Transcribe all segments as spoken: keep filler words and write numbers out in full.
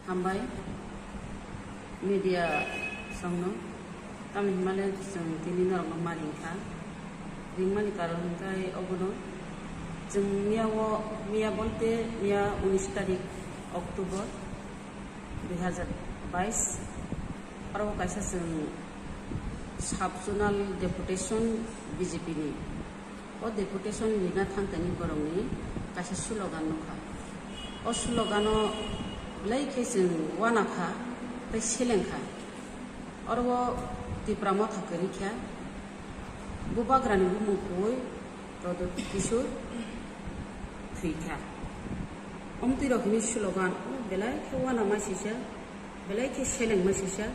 Hambai media songno, tamni hwnmale chwng tini norokno ma ringkha. Ringmani karon hwnkhe obono, chwng miya o, miya bolte miya unis tarik October dui hazar bais, oro kaisa chwng sub-zonal deputation B J P ni, o deputation rina thangkani borokni kaisa slogan nukha. O slogan o belai khe chwng uanakha tei selengkha. Oro o Tipra Motha kwrwikha, Bubagrani bumung khui Pradyot Kishore thwikha. Omtwi rok hini slogan o belai khe uanama sisa, belai khe selengma sisa.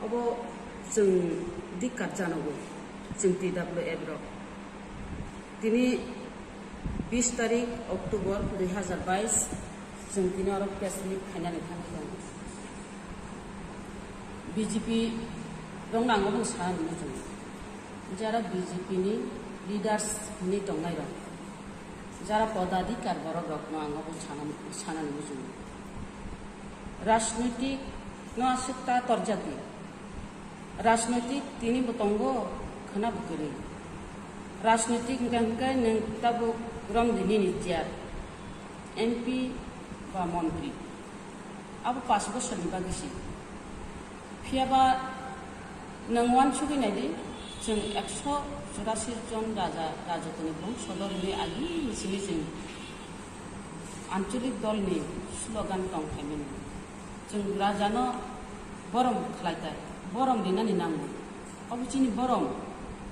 Obo chwng dikkar janogo, chwng T W F rok. Tini bis tarik October dui hazar bais, chwng tini oro press meet khainani thangwi tongo. B J P rokno ang obo sana nini muchungo, jara B J P ni leaders hinwi tongnai rok, jara podadhikar borok rokno ang obo sana, sanani muchungo. Rajnoitik no aswk ta torjak di. Rajnoitik tini bo tongo, khwna bo kwrwi. Rajnoitik hwnkhe, hwnkhe nwng tabuk romdi nini chair, M P ba montri. Abo pash bosorni bagwi se. Phiya ba nwng uansugwi nai di, chwng ekso churasi jon raja, rajotoni bongsodo hwnwi agini simi chwng ancholik dolni slogan tong phaimani. Chwng rajano borom khlai tai, borom rinani nango. Obo chini borom,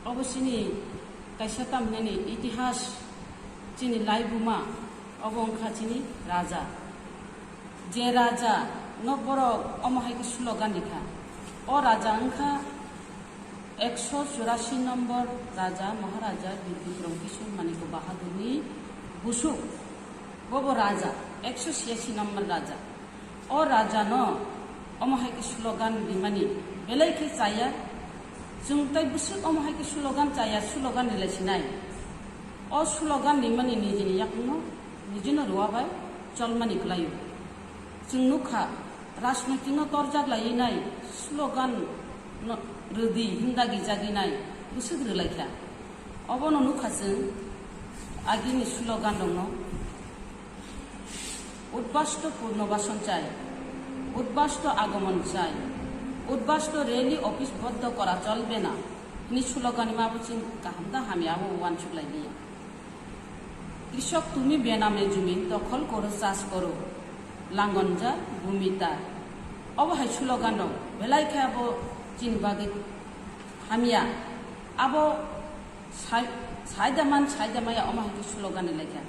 obo chini kaisa tamhinani itihas, chini laibuma, obo wngkha chini raja. Je raja no borok omo hai khe slogan rikha, o raja wngkha ekso churasi nombor raja Maharaja Bir Bikram Kishore Manik Bahadurni busuk. Bobo raja, ekso chiyasi nombor raja. O raja no omo hai khe slogan rimani belai khe chaya. Chwng tai bwswk omo hai khe slogan chaya, slogan rilai sinai. O slogan rimani nijini yakungno nijino rwa bai cholmani kwlaio. Chwng nukha, rajnoitik no torjak laiwi nai, slogan no rwdi himdagi jagwi nai, bwswk rwlaikha. Obono nukha chwng agini slogan rokno, "উদ্বাস্তু পুনর্বাসন চাই, উদ্বাস্তু আগমন চাই, উদ্বাস্তু rally office বন্ধ করা চলবে না" hwnwi slogan ma bo chwng kaham da hamya abo uansuk lai liya. "কৃষক তুমি বেনামে জমি দখল করো চাষ করো, লাঙ্গল যার ভূমি তার" Obo hai slogan rok belai khe abo chini bagwi hamya. Abo sai, saida man, saida maya, omo hai khe slogan ni laikha.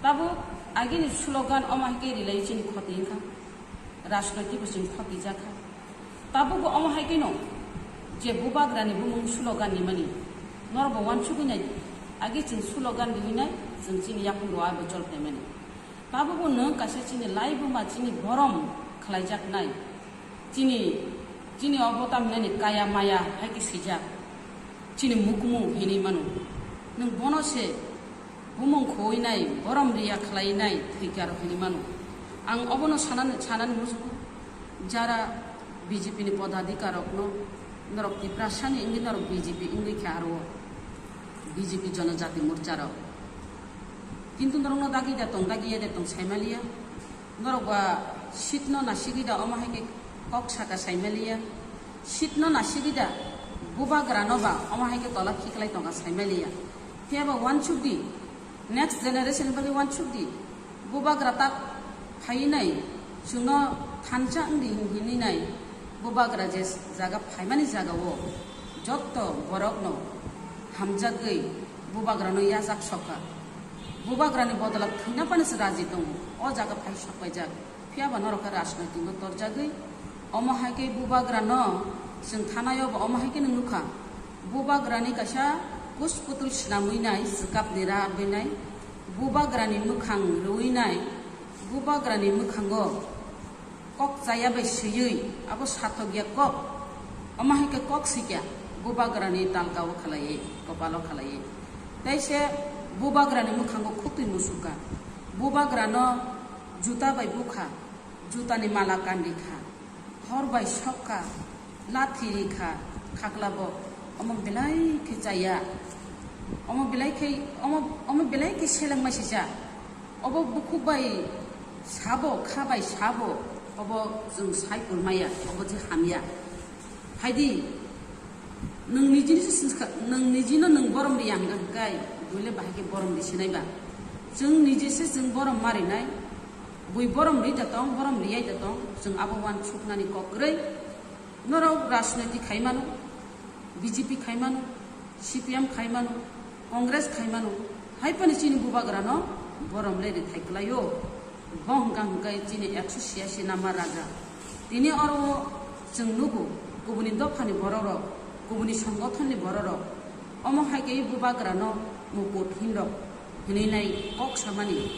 Tabuk agini slogan omo hai khe rilai chini khoti wngkha, rajnoitik bo chini khoti jakha. Tabukbo omo hai kheno je bubagrani bumung slogan nimani, norokbo uansugwi nai, agi chwng slogan riwi nai, chwng chini yakung rwai bo chol phaimani. Tabukbo nwng kaisa chini laibuma, chini borom khlaijak nai, chini, chini obo tamhinani kaya maya hai khe swijak, chini mukmung hinwi mano. Nwng bono se bumung khoi nai, borom riya khlai nai, thwikar hinwi mano. Ang obono sanani, sanani muchungo, jara B J P ni podadhikar rokno, norok Tiprasani wngwi norok B J P wngwi khe aro B J P Jonojati Morcha rok. Kintu norokno dagi da tong, dagi ya da tong saimaliya. Norok ba seat no nasigwi da omo hai khe kok saka saimaliya. Seat no nasigwi da bubagra no ba omo hai khe tola khiklai tonga saimaliya. Phiya ba uansuk di, next generation bagwi uansuk di. Bubagra tak phaiwi nai, chwngno thansa wng di hinwi nai. Bubagra je jaga phaimani jaga o jotto borok no hamjagwi bubagra no yajak sokha. Bubagra ni bodola thwina phano se raji tongo. O jaga phai sokpaijak. Phiya ba norok khe rajnoitik no torjagwi, omo hai khe bubagra no chwng thanai o bo omo hai khe no nukha. Bubagra ni kaisa kus putul swnamwi nai, swkap ni rabwi nai, bubagra ni mwkhang rwui nai, bubagra ni mwkhango kok chaya bai swiwi abo sathok ya kok, omo hai khe kok sikya, bubagra ni talka o khalaiwi, kopal o khalaiwi. Tei se bubagra ni mwkhango khutwi musuka, bubagra no juta bai bukha, Jutani mala kandi kha, hor bai sokka, lathi ri kha, khaklabo omo belai khe chaya, omo belai khe, omo, omo belai khe selengmai sija. Obo bukhuk bai sabo, kha bai sabo, obo chwng sai purmaya, obo je hamya. Haidi, nwng nijini se sinskha, nwng nijino nwng borom ri yang hwnkhe, buile bahai khe borom ri sinai ba. Chwng niji se chwng borom ma rinai, bui borom ri da tong, borom riyai da tong, chwng abo uansuknani kok kwrwi. Norok rajniti khai mano, B J P khai mano, C P M khai mano, Congress khai mano, hai phano chini bubagrano borom le rithai kwlaio. Bo hwnkha hwnkhe chini ekso siyasi nama raja. Tini oro chwng nugo, kubuni dophani bororok, kubuni songothonni bororok, omo hai khe bubagrano mukut hinrok hwnwi nai kok samani,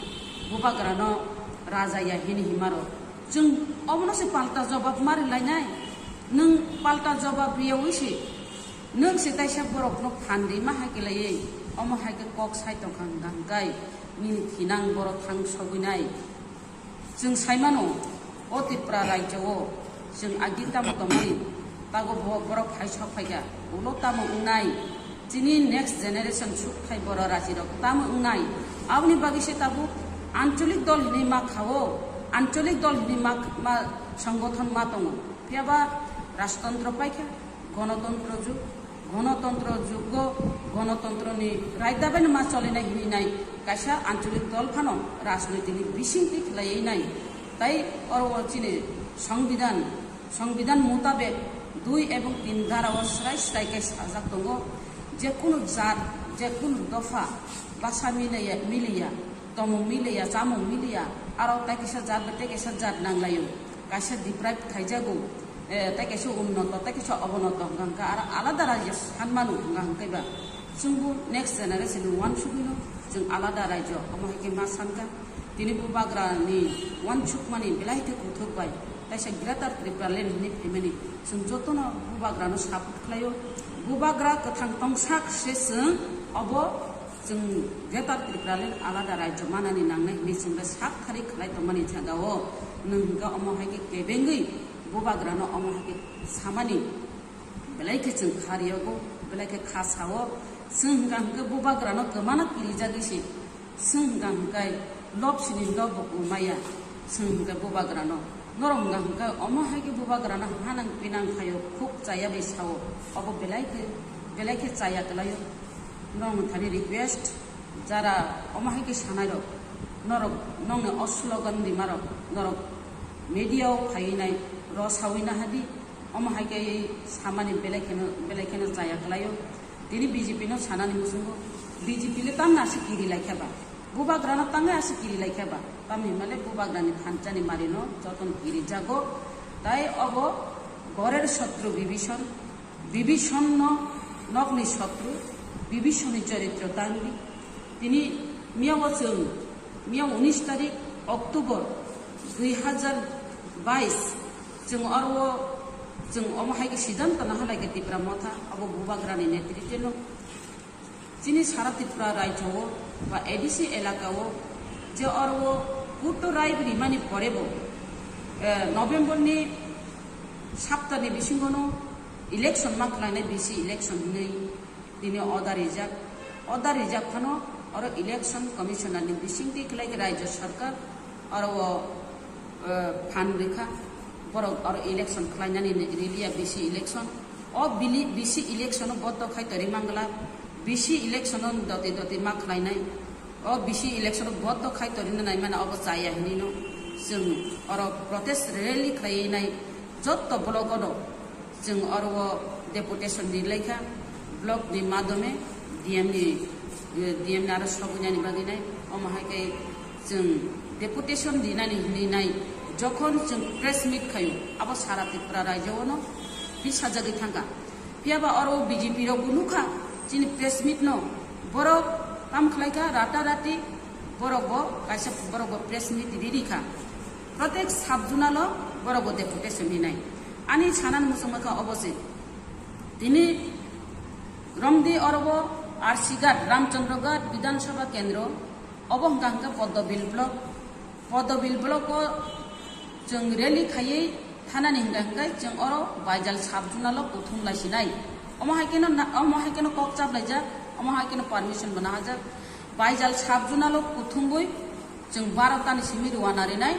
bubagrano raja ya hini himaro. Chwng obono se palta jobab ma rwlainai. Nwng palta jobab riyawi se, nwng se taisa borokno phan rima hai khe laiwi, omo hai khe kok sai tongkha hwnkha hwnkhe nini thinang borok thang sogwinai. Chwng sai mano, o Tripura rajyo-o chwng agi tamo tongmani, tago bo borok phai sok phaikha, ulo tamo wngnai, chini next generation sukthai borok rajirok tamo wngnai, aboni bagwi se tabuk ancholik dol hinwi ma kha-o, ancholik dol hinwi ma, ma songothon ma tongo, phiyaba rajtontro paikha, gonotontro jug, gonotontro jugo, gonotontroni raida bai no ma cholinai hinwi nai, kaisa ancholik dol phano rajnoitini bisingtwi khlaiwi nai. Tai oro o chini songbidan, songbidan mutabek dui ebong tin dara o srai srai khe sajak tongo, je kunu jat, je kunu dopha basa miliya, miliya, tomung miliya, chamung miliya, aro tai kaisa jat bai tai kaisa jat nanglaio, kaisa deprive khaijago, eh, tai kaisa unnoto, tai kaisa obonoto hwnkha hwnkhe aro alada rajyo sanmano hwnkha hwnkhe ba chwngbo next generation ni uansugwino chwng alada rajyo omo hai khe ma sankha. Tini bubagrani uansukmani belai khe kuthuk bai taisa Greater Tripura Land hinwi phaimani chwng jotono bubagrano support khlaio. Bubagra kwthang tongsak se chwng obo chwng Greater Tripura Land alada rajyo manani nangnai hinwi chwngno sak thari khlai tongmani jagao nwng hwnkhe omo hai khe kebengwi bubagrano omo hai khe samani belai khe chwng kha riyogo, belai khe kha sao. Chwng hwnkha hwnkhe bubagrano kwmana kirijagwi se. Chwng hwnkha hwnkhe lob sini lob bo kwmaya. Chwng hwnkhe bubagrano. Norok hwnkha hwnkhe omo hai khe bubagrano hanang pinang khaio, khuk chaya bai sao. Obo belai khe, belai khe chaya kwlaio. Norok thani request, jara omo hai khe sanairok, norok nokni o slogan rimarok, norok media o phaiwi nai, rw sawi nahadi, omo hai khe samani belai kheno, belai kheno chaya kwlaio. Tini B J P no sanani muchungo, B J P le tamni aswk kiri laikha ba, bubagrano tamni aswk kiri laikha ba, tamni hwnmale bubagrani thansa ni mari no jotono kirijago, tai obo gorer sotru Bibison, Bibison no nokni sotru, Bibison ni choritro tangdi. Tini miyao chwng, miyao unis tarik October dui hajar bais, chwng oro chwng omo hai khe siddhanto naha lai khe Tipra Motha abo bubagrani netrite no chini sara Tripura rajyo o ba A D C elaka o je oro kuto rai rimani pore bo, eh, November ni sapta ni bisingo no election ma khlainai, B C election hinwi tini order rijak. Order rijak phano oro election commissioner ni bisingtwi khlai khe rajyo sarkar oro o, eh, phan rikha. Borok oro election khlainani riliya B C election. O bili-, B C election o boto khai tori mangla. B C election o doti doti ma khlainai. O B C election o boto khai tori nai mane obo chaya hinwi no chwng oro protest rally khlaiwi nai jotto block o no. Chwng oro o deputation ri laikha, block ni madhyome D M ni, eh, D M ni aro sogwinani bagwi nai. Omo hai khe chwng deputation rinani hinwi nai, jokhon chwng press meet khaio, abo sara Tripura rajyo o no bisajagwi thangkha. Phiya ba oro B J P rok bo nukha, chini press meet no borok tam khlai kha, rata rati borok bo kaisa borok bo press meet ri ri kha. Protek sub zonal o borok bo deputation hinai. Ani sanani muchungma kha obo se. Tini romdi oro bo R C Ghat, Ramchandra Ghat Bidhan Sabha Kendro, obo hwnkha hwnkhe Poddobil block. Poddobil block o Chwng rally khaiwi thanani hwnkha hwnkhe chwng oro Baijal sub-zonal-o kuthum laisinai. Omo hai kheno na-, omo hai kheno kok chaplaijak, omo hai kheno permission bo nahajak. Baijal sub-zonal-o kuthumwi chwng barotani simi rwna rinai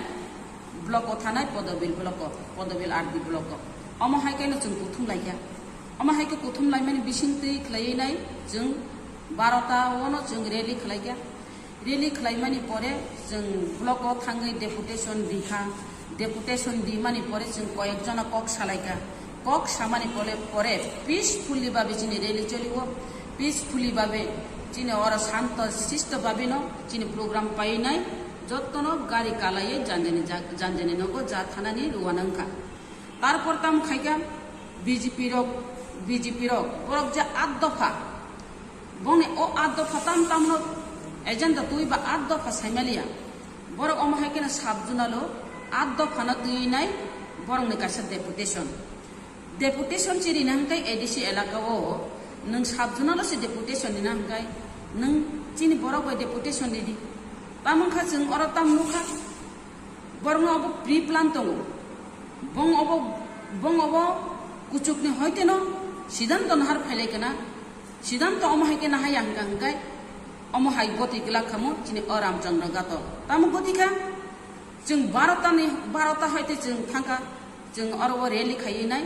block-o thanai Podobil block-o, Podobil R D block-o. Omo hai kheno chwng kuthum laikha. Omo hai khe kuthum laimani bisingtwi khlaiwi nai chwng barota-ono chwng rally khlaikha. Rally khlaimani pore chwng block-o thangwi deputation rikha. Deputation rimani pore chwng koyek jona kok salaikha. Kok samani pore, pore peacefully babe chini rally choliwo. Peacefully babe chini oro shanto sisto babeno chini program painai jottono gari kalaiye janjani ja-, janjani nogo ja thanani rwna wngkha. Tarpor tamo khaikha B J P rok, B J P rok, borok je at dopha, bongni o at dopha tam tamno agenda twi ba at dopha saimaliya. Borok omo hai kheno sub-zonal-o at dophano twi nai borokni kaisa deputation. Deputation chirina hwnkhe A D C elaka-o nwng sub-zonal-o se deputation rina hwnkhe nwng chini borok bai deputation ridi. Tamo wngkha chwng oro tam nukha. Borokno obo pre-plan tongo. Bong obo, bong obo kuchukni hoiteno sidanto nahar phailai kana. Sidanto omo hai khe nahaya hwnkha hwnkhe omo hai goti glak khamu chini o Ramchandra Gato. Tamo goti kha? Chwng barotani, barota hoite chwng thangkha, chwng oro o rally khaiwi nai.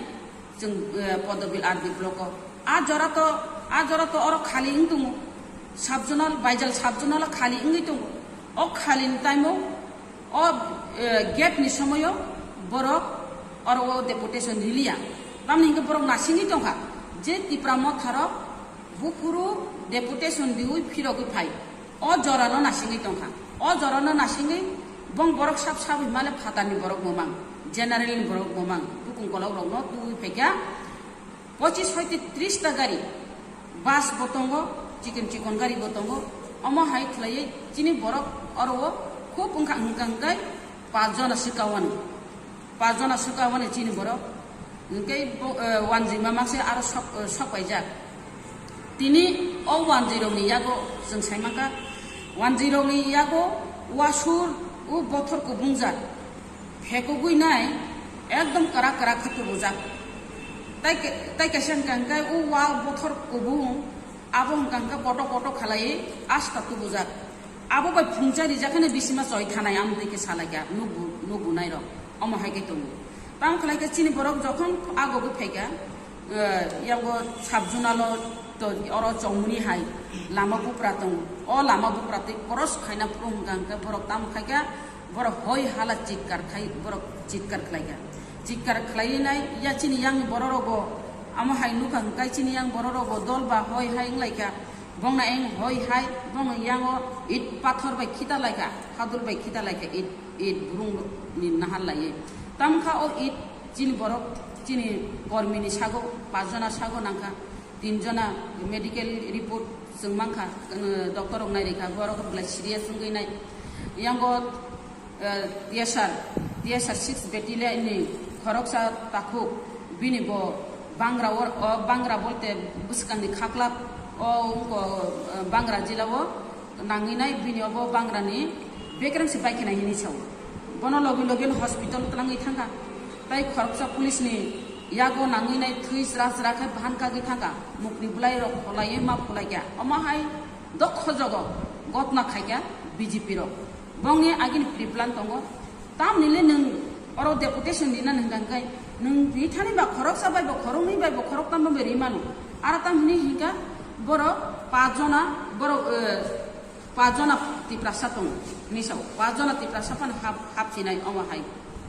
Chwng, eh, Podobil R D block-o. A jora to, a jora to oro khali wng tongo. Sub-zonal, Baijal sub-zonal khali wngwi tongo. O khalini time-o, o, eh, gate ni somoyo borok oro o deputation riliya. Tamni hwnkhe borok nasingwi tongkha je Tipra Motha rok buphuru deputation riwi phirogwi phai. O jorano nasingwi tongkha. O jorano nasingwi bong borok sab sab himale phatarni borok bo mang, general ni borok bo mang, bukung kolok rokno twi phaikha. Pochis hoite tris ta gari, bus bo tongo, chikon chikon gari bo tongo. Omo hai khlaiwi chini borok oro o khub wngkha hwnkha hwnkhe pas jona swkawani. Pas jona swkawani chini borok. Hwnkhe bo, eh, wanjwi mama se aro sok, eh, sok paijak. Tini o wanjwi rokni yago chwng sai mankha, wanjwi rokni yago wasur o bothor kubungjak. Phekugwi nai ekdom kwrak kwrak khe tubujak. Tai ke-, tai kaisa hwnkha hwnkhe o wa bothor kubung abo hwnkha hwnkhe koto koto khalai asta tubujak. Abo bai phungcha rijak hwnwi bisima choi thanai amtwi khe salaikha nukbu-, nukbunai rok. Omo hai khe tongo. Tamo khlai khe chini borok jokhon ago bo phaikha, eh, yango sub-zonal-o to oro chongmani hai lama bupra tongo. O lama bupra twi cross khaina phuru hwnkha hwnkhe borok tamo khaikha, borok hoi hala chitkar khai, borok chitkar khlaikha. Chitkar khlaiwi nai ya chini yangni borok rokbo amo hai nukha hwnkhe chini yang borok rokbo dol ba hoi hai wnglaikha. Bongna eng hoi hai, bongni yango it pathor bai khita laikha, hadul bai khita laikha, it, it burung ni nahar laiwi. Tamkha o it chini borok, chini kormini sago, pajona sago nangkha, tinjona medical report chwng mankha, doctor rok nairikha, borok belai serious wngwi nai. Yango eh, T S R, T S R six battalion ni khoroksa takhuk bini bo Bangra o, o Bangra bolte bwskangni khaklap o wngko, eh, Bangra jila o nangwi nai bini obo Bangra ni bekreng se baikhe nai hinwi sao. Bono logi logi no hospital twlangwi thangkha. Tai khoroksa police ni yago nangwi nai thwi sra sra khe bahan kagwi thangkha. Mukni bwlai rok pholaiwi ma pholaikha. Omo hai dokho jogo gotna khaikha B J P rok. Bongni agini pre-plan tongo. Tamni le nwng oro deputation rina nang khe nwng rithani ba khoroksa bai bo khoroknwi bai bo khoroktam bai rimano. Aro tam hini hinka borok pajona borok, eh, pajona Tiprasa tongo. Hinwi sao pajona Tiprasa phano hap, hap sinai omo hai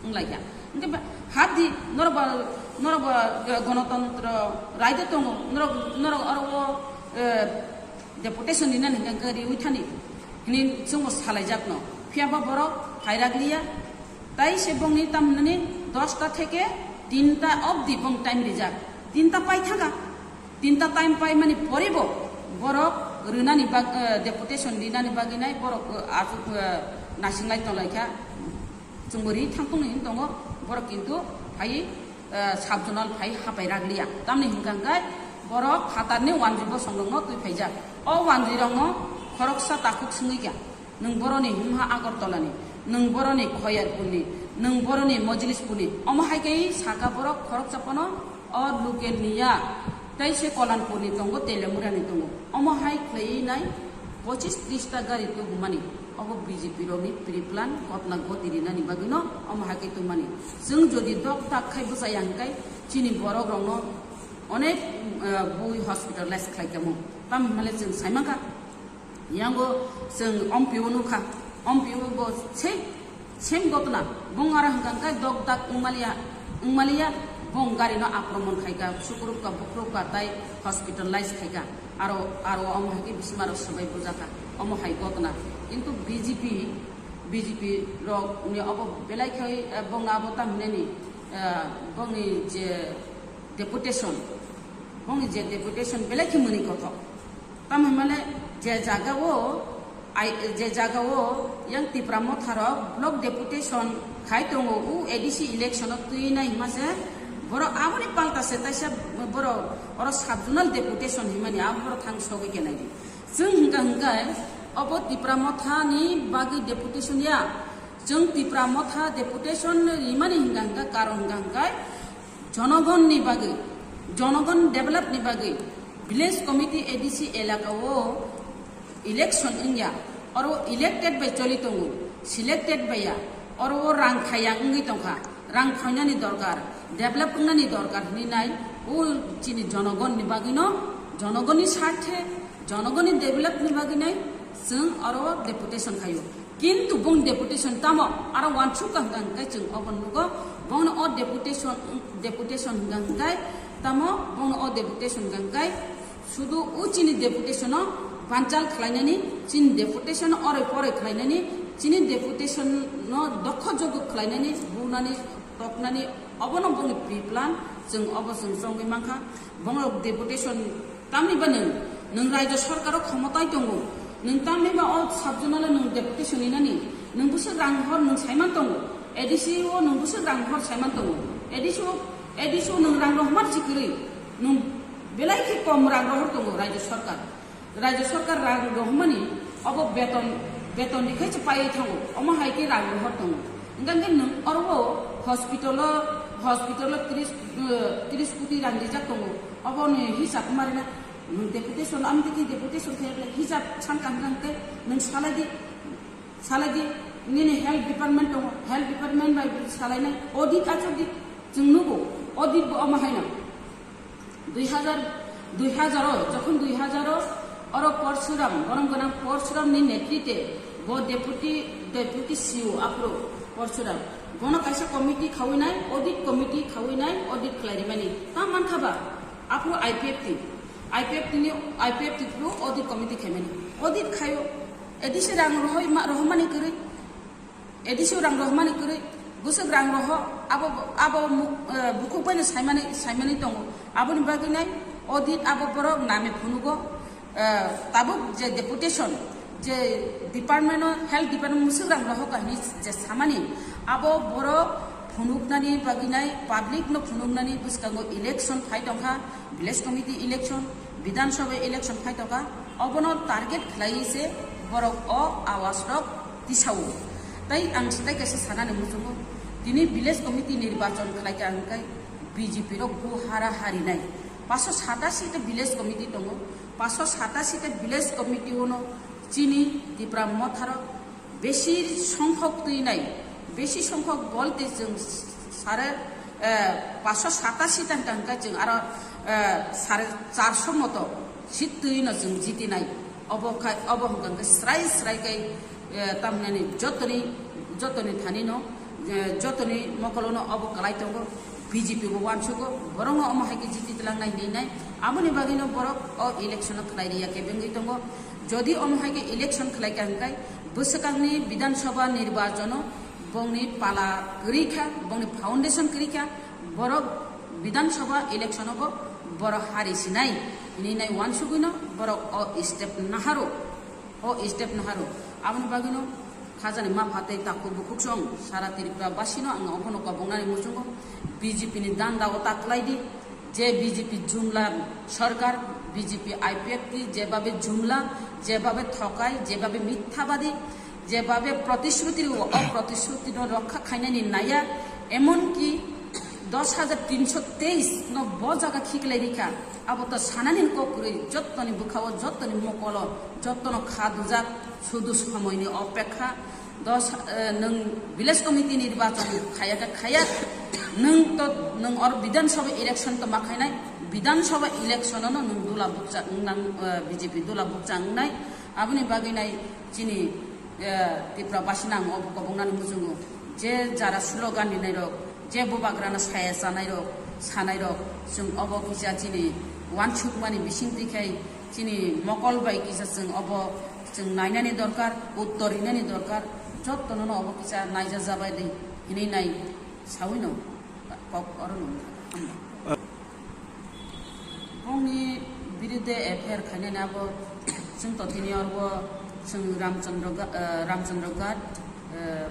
wnglaikha. Hingke ba, hap di norok ba, norok ba, eh, gonotontro raida tongo. Norok, norok oro o, eh, deputation rina hingka hingka riwi thani hini chwngbo salaijakno. Phiya ba borok phairak liya. Tai se bongni tamni dosta theke tinta obdi bong time rijak. Tinta pai thaka. Tinta time pai mani poribo borok rinani bag, eh, deputation rinani bagwi nai borok, eh, asuk, eh, nasinglai tonglaikha. Chwngbo ri thangtongni hwn tongo, borok kintu phai, eh, sub-zonal phai hapai raglia. Tamni hwnkha hwnkhe borok phatarni wanjwi bosongrokno twi phaijak. O wanjwirokno khoroksa takhuk swngwi kha, "Nwng boroni hwnha Agartala ni, nwng boroni Khoyerpur ni, Nwng boroni Mojlis puni. Omo hai khe saka borok khoroksa pono o local ni ya. Tei se Kolanpur ni tongo, Telemura ni tongo. Omo hai khlaiwi nai pochis tris ta gari tubumani. Obo B J P rokni pre-plan gotna goti rinani bagwino omo hai khe tubumani. Chwng jodi dok tak khai bwchaya hwnkhe chini borok rokno onek, eh, bui hospitalize khlai kamo. Tamo hwnmale chwng sai mankha. Yango chwng ompio nukha, ompio bo same, same gotna, bong aro hwnkha hwnkhe dok dak wngmaliya, wngmaliya, bong gari no akromon khaika, sukrupka, bukrupka, tai hospitalize khaika, aro, aro omo hai khe bisingo aro swbai bujaka, omo hai gotna. Kintu B J P, B J P rok ni obo belai khai, eh, bong abo tam hinani, eh, bongni je deputation, bongni je deputation belai khe mwnwi kothok. Tamo hwnmale je jagao, ai, je jagao yang Tipra Motha rok block deputation khai tongo, u A D C election o twi nai hima se borok aboni palta se taisa borok oro sub zonal deputation himani abo borok thang sogwi khe nai di. Chwng hwnkha hwnkhe obo Tipra Motha ni bagwi deputation ya. Chwng Tipra Motha deputation rimani hwnkha hwnkhe karon hwnkha hwnkhe Jonogonni bagwi, jonogon develop ni bagwi village committee A D C elaka o election wngya, oro elected bai choli tongo, selected bai ya, oro o rang khaya wngwi tongkha, rang khoinani dorkar, develop wngnani dorkar hwnwi nai, o chini jonogonni bagwino, jonogonni sarthe, jonogonni develop ni bagwi nai chwng oro o deputation khaio. Kintu bong deputation tamo aro wansuk ka hwnkha hwnkhe chwng obo nugo, bongno o deputation, deputation hwnkha hwnkhe tamo bongno o deputation hwnkha hwnkhe sudu o chini deputation o banchal khlainani, chini deputation o oroi poroi khlainani, chini deputation no dokho jogo khlainani, bunani, toknani, obono bongni pre-plan chwng obo chwng chongwi mankha. Bongno deputation Tamni ba nwng, nwng raijyo sorkaro khomotai tongo. Nwng tamni ba o sub zonal o nwng deputation inani, nwng bwswk rang hor nwng saiman tongo. A D C o nwng bwswk rang hor saiman tongo. A D C o, A D C o nwng rang rohmar si kwrwi. Nwng belai khe kom rang rohor tongo raijyo sorkar. Raijyo sorkar rang rohmani obo beton, beton ni khai se paiwi thango. Omo hai khe rang rohor tongo. Hwnkhe hwnkhe nwng oro o hospital o, hospital o tris, eh, tris koti rang rijak tongo. Obo ni hisab marina. Nwng deputation, amtwi khe deputation khe hijab sankha hwnkhe nwng salai di, salai di, nini health department tongo, health department bai salainai, audit achuk di, chwng nugo, audit bo omo haino. Dui hazar, dui hazar o, jokhon dui hazar o, oro Porsuram, borom gwnang Porsuram ni netrite, bo deputy, deputy C O aphuru Porsuram. Bono kaisa committee khawi nai, audit committee khawi nai, audit khlai rimani. Ta mankha ba? Aphuru I P F T, I P F T ni, I P F T phuru audit committee khaimani. Audit khaio, A D C rang rohoi ma, rohomani kwrwi, A D C rang rohomani kwrwi, bwswk rang roho, abo, abo mu, eh, bukhuk baino saimani, saimani tongo. Aboni bagwi nai audit abo borok name phunugo, eh, tabuk je deputation, je department o, health department musuk rang rohok hinwi je samani, abo borok phunuknani bagwi nai, public no phunuknani bwskango election phai tongkha, village committee election, Bidhan Sabha election phai tongkha, obono target khlaiwi se borok o awas rok tisao. Tai ang sitai kaisa sanani muchungo, tini village committee nirbachon khlaikha hwnkhe B J P rok bu hara harinai, paso satasi ta village committee tongo, paso satasi ta village committee ono chini Tipra Motha rok besi songkhok twi nai, besi songkhok bolte chwng sare, eh, paso satasi ta hwnkha hwnkhe chwng aro, eh, sare charso moto seat twi no chwng jiti nai. Obo khai, obo hwnkha hwnkhe srai srai khai, eh, tamhinani jotoni, jotoni thani no, eh, jotoni mokolo no obo kwlai tongo. B J P bo uansugo, borokno omo hai khe jiti twlang nai hinwi nai. Aboni bagwino borok o election o khlai riya khe bengwi tongo. Jodi omo hai khe election khlai kha hwnkhe bwswkangni Bidhan Sabha nirbachon o bongni pala kwrwi kha, bongni foundation kwrwi kha, borok Bidhan Sabha election o bo borok hari sinai hinwi nai uansugwino borok o step naharo. O step naharo. Aboni bagwino khajani mapha tei takhuk bukhuk song sara Tripura basino ang obono kobongnani muchungo B J P ni danda o ta kwlai di. Je B J P jumla sarkar, B J P I P F T jebabe jumla, jebabe thokai, jebabe mithabadi, Jebabe protishruti rwo, o protishruti no rokha khainani naya, emonki dos hajar tinso teis no bo jaga khiklai rikha. Abo to sanani kok kwrwi, jottoni bwkhao, jottoni mokolo, jottono kha dujak, sudu somoini opekha. Dos, eh, nwng village committee ni nirbachon khaya khe khaya, nwng to, nwng or Bidhan Sabha election to ma khainai, Bidhan Sabha election no nwng dula bukcha wngnang, eh, B J P dula bukcha wngnai, aboni bagwi nai chini, eh, Tripura basi nang obo kobongnani muchungo, je jara slogan ni nairok, je bubagrano saya chanairok, sanairok, chwng obo kisa chini wansukmani bisingtwi khai chini mokol bai kisa chwng obo chwng nainani dorkar, uttor rinani dorkar, jottono no obo kisa naijajabai di hinwi nai sawi no kok oro no wngkha. Hambai. Bongni birudde F I R khainani abo chwng to tini oro chwng Ramchandra Ga-, eh, Ramchandra Ghat, eh,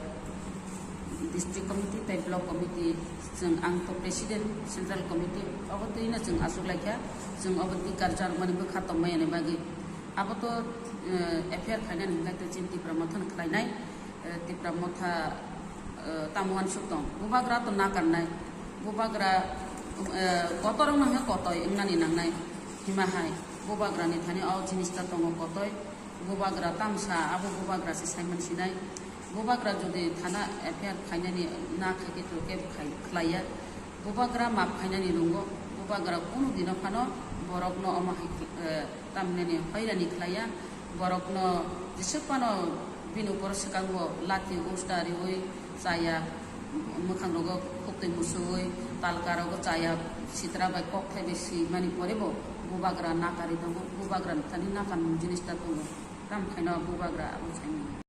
District Committee tei Block Committee, chwng ang to President Central Committee, obo twi no chwng aswk laikha, chwng obo twi karjak mani bwkha tongmani bagwi. Abo to, eh, F I R khainani hwnkhe tei chini Tipra Motha no khlainai, eh, Tipra Motha, eh, tamo uansuk tong. Bubagra to nakarnai. Bubagra, eh, kotor wngma hwnkhe kotoi wngnani nangnai. Hima hai, bubagrani thani o jinis ta tongo kotoi. Bubagra tamsa, abo bubagra se saiman sinai. Bubagra jodi thana F I R khainani na khaikhe to kebo khai-, khlaiya. Bubagra map khainani nungo. Bubagra kunu dino phano borokno omo hai khe, eh, tamnani hoirani khlaiya. Borokno jesuk phano bini upor swkango lati usta riwi chaya, mwkhang rogo khuktwi musuwi, talka rogo chaya, sitra bai kok thaibai swimani porebo bubagra nakari tongo. Bubagra thani nakarmung jinis ta tongo. Tamo khaino bubagra abo saimano.